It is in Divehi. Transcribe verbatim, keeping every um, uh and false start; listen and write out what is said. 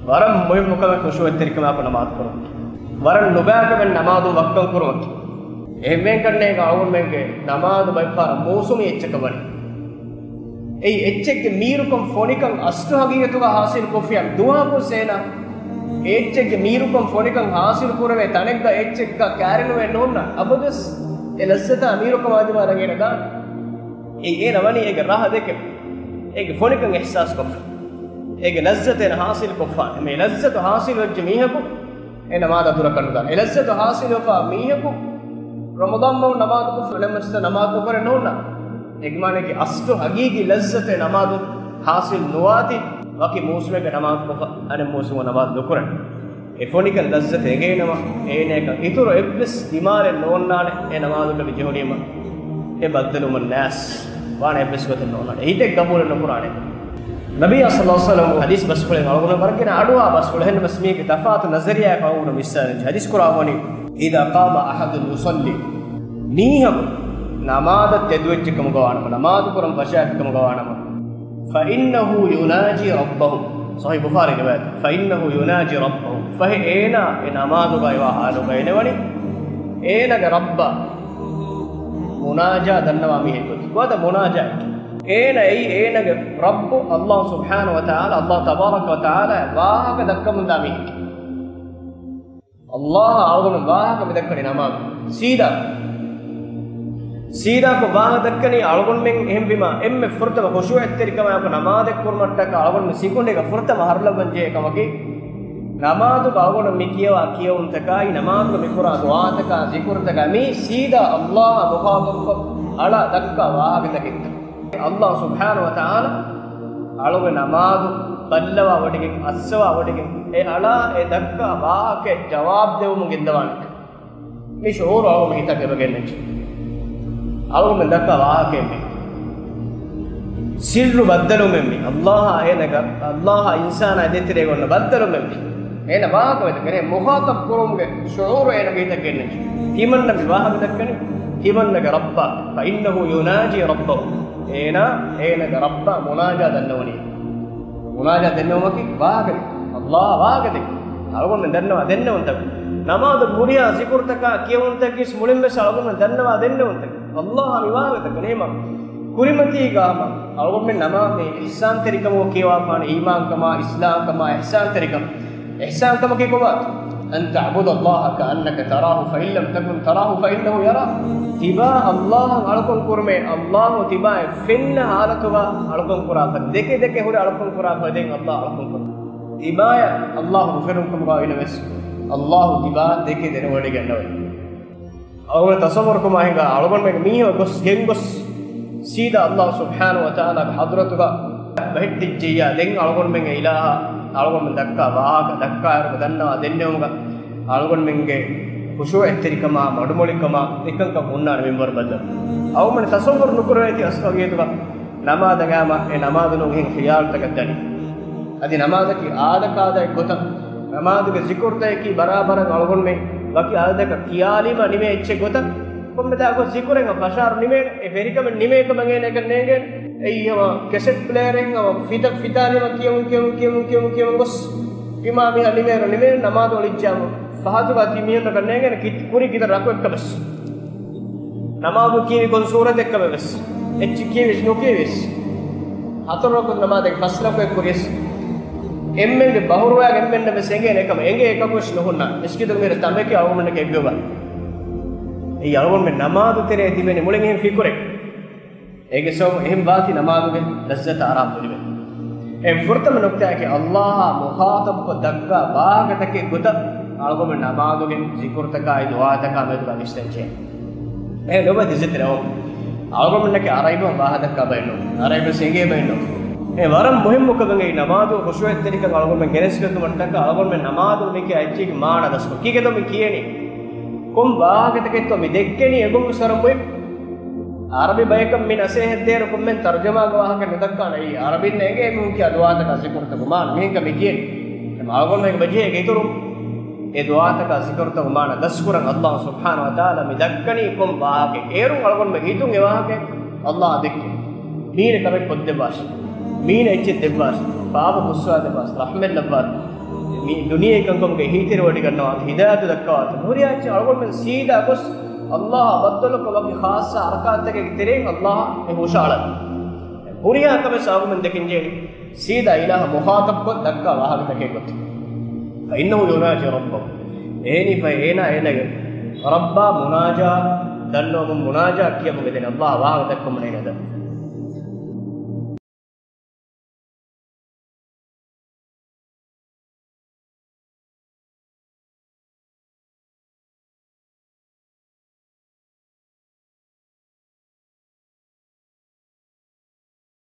ވަރަށް މުހިއްމު ކަމެއް ޚުޝޫޢަތްތެރިކަމާއެކު ނަމާދު ކުރުން. ވަރަށް ނުބައިކަމެއް ނަމާދު ވައްކަން ކުރުމަކީ. އެހެންވެގެން ކަންނޭނގެ އަޅުގަނޑުމެންގެ ނަމާދު ބައެއްފަހަރަށް މޫސުމީ އެއްޗަކަށް ވަނީ. އެއީ އެއްޗެއްގެ މީރުކަން ފޮނިކަން އަސްލު ހަގީގަތުގަ ހާސިލް ކޮށްފިއްޔާ ދުވަހަކުން ސޭނާ އެ އެއްޗެއްގެ މީރުކަން ފޮނިކަން ހާސިލް ކުރެވޭ ތަނެއްގަ އެއްޗެއްގަ ކައިރިނުވެ ނޯންނާ އަބަދުވެސް އެ ލައްޒަތާ މީރުކަމާ ދިމާލަށް އޭނަ ދާނެ. އެ އޭނަ ވަނީ އޭގެ ރަހަ ދެކެ، އޭގެ ފޮނިކަން އިޙްސާސް ކޮށްފަ، އޭގެ ލައްޒަތެއް އޭނަ ހާސިލް ކޮށްފާނެ. މި ލައްޒަތު ހާސިލް ވެއްޖެ މީހަކު އެ ނަމާދާ ދުރަކަށް ނުދާނެ. އެ ލައްޒަތު ހާސިލް ވެފާ މީހަކު ރަމަޟާން މަހު ނަމާދު ކޮށްފަ ނަމަސްތައް ނަމާދު ކުރެ ނޯންނާ. އޭގެ މާނައަކީ އަސްލު ހަގީގީ ލައްޒަތެއް ނަމާދު ހާސިލް ނުވާތީ، ވަކި މޫސުމެއްގެ ނަމާދު ކޮށްފަ އަނެއް މޫސުމަށް ނަމާދު ނުކުރަން. އެ ފޮނިކަން ލައްޒަތު އެނގޭނަމަ، އޭނައަކަށް އިތުރު އެއްވެސް ދިމާލެއް ނޯންނާނެ. އެ ނަމާދުގަ މި ޖެހުނީމަ އެ ބައްދަލުވުމަށް ނާސް ވާނެ އެއްވެސް ގޮތެއް ނޯންނާނެ. އެ ހިތެއް ގަބޫލެއް ނުކުރާނެ. ނަބިއްޔާ ޞައްލައްލާހު ޢަލައިހި ވަސައްލަމަ ޙަދީޘް ބަސްފުޅެއް އަޅުގަނޑު ވަރަށް ގިނަ އަޑުއާ ބަސްފުޅެއް. އެހެންނަމަވެސް މީގެ ތަފާތު ނަޒަރިއްޔާއެއް އަޅުގަނޑު ވިއްސާލަން ޖެހޭ. ޙަދީޘް ކުރާ ވަނީ، إذا قام أحدكم يصلي، މީހަކު ނަމާދަށް ތެދުވެއްޖެ ކަމުގަ ވާނަމަ، ނަމާދު ކުރަން ފަށާފި ކަމުގަ ވާނަމަ، فإنه يناجي ربه. ޞަޙީޙު ބުޚާރީ ރިވާޔަތެއް. فإنه يناجي ربه. ފަހެ އޭނާ އެ ނަމާދުގަ އިވާ ޙާލުގަ އިނެވަނީ، އޭނާގެ ރައްބާ މުނާޖާ ދަންނަވާ މީހެއް ގޮތަށް. ކޮބާތަ މުނާޖާ؟ އޭނާ އެއީ އޭނާގެ ރައްބު ﷲ ސުބްޙާނަހޫ ވަތަޢާލާ، ﷲ ތަބާރަކަ ވަތަޢާލާ ވާހަކަ ދައްކަމުންދާ މީހެއް. ﷲ އަޅުގަނޑު ވާހަކަ މި ދައްކަނީ ނަމާދު. ސީދާ. ސީދާކޮށް ވާހަކަ ދައްކަނީ އަޅުގަނޑުމެން އެހެންވީމާ، އެންމެ ފުރަތަމަ ޚުޝޫޢަތްތެރިކަމާއެކު ނަމާދެއް ކުރުމަށްޓަކާ އަޅުގަނޑު މި ސިކުނޑީގަ ފުރަތަމަ ހަރުލައްވަން ޖެހޭ ކަމަކީ، ނަމާދުގަ އަޅުގަނޑު މި ކިޔަވާ ކިޔެވުންތަކާއި، ނަމާދުގަ މި ކުރާ ދުޢާތަކާ، ޒިކުރުތަކާ، މީ ސީދާ ﷲ އާ މުޚާޠަބްކޮށް އަޅާ ދައްކާ ވާހަކަތަކެއް. ﷲ ސުބްޙާނަހޫ ވަތަޢާލާ އަޅުގެ ނަމާދު ބައްލަވާ ވޮޑިގެން، އައްސަވާ ވޮޑިގެން، އެ އަޅާ އެ ދައްކާ ވާހަކައަށް ޖަވާބު ދެވުމުން ގެންދަވާނެ. މި ޝުޢޫރު އަޅުގަނޑު ހިތަށް އެބަ ގެންނަންޖެ. އަޅުގަނޑު ދައްކާ ވާހަކައެއް މީ. ސިއްރު ބައްދަލުމެއް މީ. ﷲ އާ އޭނަގަ، ﷲ އާ އިންސާނާ ދޭތެރޭގަ އޮންނަ ބައްދަލުމެއް މީ. އޭނަ ވާހަކަ ވެދެ ކެރޭ މުޚާޠަބް ކުރުމުގެ ޝުޢޫރު އޭނަގެ ހިތަށް ގެންނަންޖެ. ތިމަންނަ މި ވާހަކަ ދައްކަނީ ތިމަންނަގެ ރައްބާ. فإنه يناجي ربه. އޭނާ އޭނަގެ ރައްބާ މުނާޖާ ދަންނަވަނީ. މުނާޖާ ދެންނެވުމަކީ ވާހަކަ، ﷲ ވާހަކަ ދެއްކި. އަޅުގަނޑުމެން ދަންނަވާ ދެންނެވުންތަކެއް. ނަމާދު ހުރިހާ ޒިކުރުތަކާ ކިޔެވުންތަކީސް މުޅިން ވެސް އަޅުގަނޑުމެން ދަންނަވާ ދެންނެވުންތަކެއް. ﷲ މި ވާހަކަ ދެއްކަނީ. ކުރިމަތީގަ ހަމަ އަޅުގަނޑުމެން ނަމާދު އިޙްސާންތެރިކަމަށް ކިޔަވާފާނެ އީމާންކަމާ، އިސްލާމްކަމާ، އިޙްސާންތެރިކަން. އިޙްސާންކަމަކީ ކޮބާ؟ أن تعبد الله كأنك تراه فإن لم تكن تراه فإنه يراك. ތިބާ ﷲ އަށް އަޅުކަން ކުރުމޭ، ﷲ ތިބާއަށް ފެންނަ ޙާލަތުގަ އަޅުކަން ކުރާ ފަދަ، ދެކެ ދެކެ ހުރެ އަޅުކަން ކުރާ ފަދައިން ﷲ އަޅުކަން ކުރުން. ތިބާއަށް ﷲ ނުފެނުން ކަމުގަ އިނަވެސް، ﷲ ތިބާ ދެކެ ދެނެވޮޑިގަންނަވައި. އަޅުގަނޑު ތަޞައްވަރު ކުރުމާ ހިނގާ، އަޅުގަނޑުމެން މީހަކު ގޮސް، ގެންގޮސް، ސީދާ ﷲ ސުބްޙާނަހޫ ވަތަޢާލާގެ ޙަޟްރަތުގަ ބަހެއްޓިއްޖެއްޔާ، ދެން އަޅުގަނޑުމެންގެ އިލާހާ، އަޅުގަނޑުމެން ދައްކާ ވާހަކަ، ދައްކާއިރު ދަންނަވާ ދެންނެވުމުގަ، އަޅުގަނޑުމެންގެ ޚުޝޫޢަތްތެރިކަމާ، މަޑުމޮޅިކަމާ، އެކަންކަން ހުންނާނެ މިންވަރު ބައްލަވަން. އަޅުގަނޑުމެން ތަޞައްވަރު ނުކުރެވޭތީ އަސްލު ހަގީގަތުގަ ނަމާދަށް އައިމަ އެ ނަމާދު ނޫން އެހެން ޚިޔާލުތަކަށް ދަނީ. އަދި ނަމާދަކީ އާދަކާދައެއް ގޮތަށް، ނަމާދުގެ ޒިކުރުތަކަކީ ބަރާބަރަށް އަޅުގަނޑުމެން ވަކި އާދައަކަށް ކިޔާލީމަ ނިމޭ އެއްޗެއް ގޮތަށް، ކޮންމެ ދާ ގޮސް ޒިކުރެއް ފަށާއިރު ނިމޭނެ، އެ ވެރިކަމެއް ނިމޭ ކަމަށް އޭނައަކަށް ނޭނގޭނެ. އެއީ ހަމަ ކެސެޓް ޕްލޭއަރެއް ހަމަ ފިތަ، ފިތާލީމަ ކިޔަމުން، ކިޔަމުން، ކިޔަމުން، ކިޔަމުން، ކިޔަމުން ގޮސް، އިމާ މީހާ ނިމޭއިރު ނިމޭނެ، ނަމާދު އޮޅިއްޖާމު ފަހަތުގަ ތި މީހުންނަކަށް ނޭނގޭނެ ކި-، ކުރި ކިތަ ރަކުއެއްކަ ވެސް. ނަމާދު ކީވި ކޮން ސޫރަތެއްކަމެއް ވެސް، އެއްޗި ކީވިސް ނުކީވިސް، ހަތަރު ރަކު ނަމާދެއް ފަސް ރަކުއެއް ކުރިޔަސް، އެންމެންގެ ބަހުރުވައިގެ އެންމެންނަށް ވެސް އެނގޭނެ އެކަމަށް، އެނގޭ އެކަކު ވެސް ނުހުންނާނެ. މިސްކިތުގެ މީރަށް ތަނބެކި އަޅުގަނޑަކަށް އެއްވެވާ. އެއީ އަޅުގަނޑުމެން ނަމާދު ތެރޭ ތިބެނީ މުޅިން އެހެން ފިކުރެއް. އޭގެ ސަބަބުން އެހެން ވާތީ ނަމާދުގެ ލައްޒަތަށް އަރާ ބުނިވެ. އެ ފުރަތަމަ ނުކްތާއަކީ ﷲ އާ މުޚާޠަބްކޮށް ދައްކާ ވާހަކަތަކެއް ގޮތަށް އަޅުގަނޑުމެން ނަމާދުގެ ޒިކުރުތަކާއި ދުޢާތަކާ މެދުގަ ވިސްނަންޖެހޭ. އެ ނުބަ ދިޒެތި ރައު. އަޅުގަނޑުމެންނަކީ އަރައިބު ވާހަކަ ދައްކާ ބައެއް ނޫން. އަރައިބު އެނގޭ ބައެއް ނޫން. އެ ވަރަށް މުހިއްމު ކަމެއް އެއީ ނަމާދު ޚުޝޫޢަތްތެރިކަން އަޅުގަނޑުމެން ގެނެސްގަތުމަށްޓަކާ އަޅުގަނޑުމެން ނަމާދު މިކިޔާ އެއްޗެއްގެ މާނަ ދަސްކޮށް. ކީކޭތޯ މި ކިޔެނީ؟ ކޮން ވާހަކަތަކެއްތޯ މި ދެއްކެނީ؟ އެގޮތް ވެސް ވަރަށް މުހިއްމު. އަރަބި ބަޔަކަށް މި ނަސޭހަތް ދޭއިރު ކޮންމެން ތަރުޖަމާގެ ވާހަކަ ނުދައްކާނެ. އެއީ އަރަބިންނަށް އެނގޭ މީހުން ކިޔާ ދުޢާތަކާ ޒިކުރުތަކުގެ މާނަ. މިހެންކަމެއް މި ކިޔެނީ. އެމަ އަޅުގަނޑުމެންގެ ބަޖެހޭގެ އިތުރު އެ ދުޢާތަކާ ޒިކުރުތަކުގެ މާނަ ދަސްކުރަން ﷲ ސުބްޙާނަހޫ ވަތަޢާލާ މި ދައްކަނީ ކޮން ވާހަކައެއް. އޭރުން އަޅުގަނޑުމެން ހިތުން އެ ވާހަކަ ﷲ ދެއްކެ. މީނަ ކަމެއް ކޮށްދެއްވާށި. މީނަ އެއްޗެއް ދެއްވާށި. ފާފަ ފުއްސާދެއްވާސް، ރަޙްމަތް ލައްވާތި. މި ދުނިޔެ ކަންކަމުގެ އެހީތެރިވޮޑިގަންނަވާތި، ހިދާޔަތު ދައްކަވާތި. ހުރިހާ އަޅުގަނޑުމެން ސީދާ ގޮސް އައްލާހާ ބައްދަލުކޮށް ވަކި ޚާއްޞަ ހަރަކާތްތަކެއްގެ ތެރެއިން އައްލާހާ ހުށަހަޅަން. ހުރިހާ ކަމެއް އަޅުގަނޑުމެން ދެކެންޖެހޭނީ ސީދާ އިލާހަށް މުޚާޠަބްކޮށް ދައްކާ ވާހަކަތަކެއް ގޮތުން. فإنه يناجي ربه. އެހެނީ ފަހެ އޭނާ އޭނާގެ ރައްބާ މުނާޖާ ދަންނަވަމުން، މުނާޖާ ކިޔަމުން އެދެނީ، އައްލާހަށް ވާހަކަ ދައްކަމުން އޭނާ ދަން.